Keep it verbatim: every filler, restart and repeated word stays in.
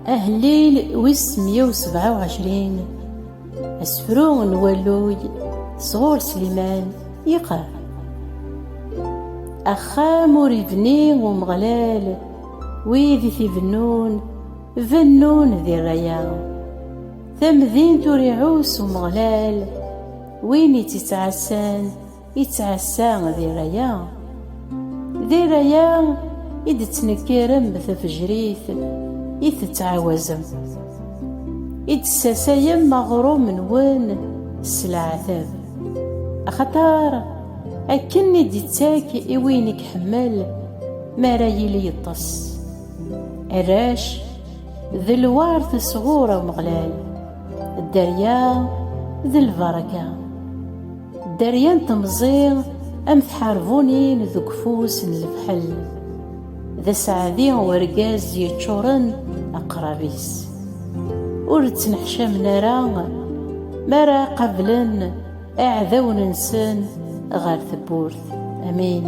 Ahellil wis meyya u sebɛa u ɛecrin. Asefru n walluy sɣur Sliman yeqqar: Axxam ur ibni Umeɣlal, wid i t-ibennun bennun di rraya. Tamdint ur iɛuss Umeɣlal, win i tt-ittɛassan ittɛassa di rraya. Di rraya i d-tettnekkirem tafejrit i tettɛawazem, i d-tessasayem aɣrum-nwen s leɛtab. Axaṭer akken i d-ittak i win i iḥemmel mi ara yili yeṭṭes. Arrac d lwert sɣur Umeɣlal, dderya d lbaraka. Dderya n temẓi am tḥerbunin deg ufus n lefḥel. D aseɛdi urgaz yeččuren aqrab-is. Ur ttneḥcamen ara mi ara qablen iɛdawen-nsen ɣer tewwurt. Amin.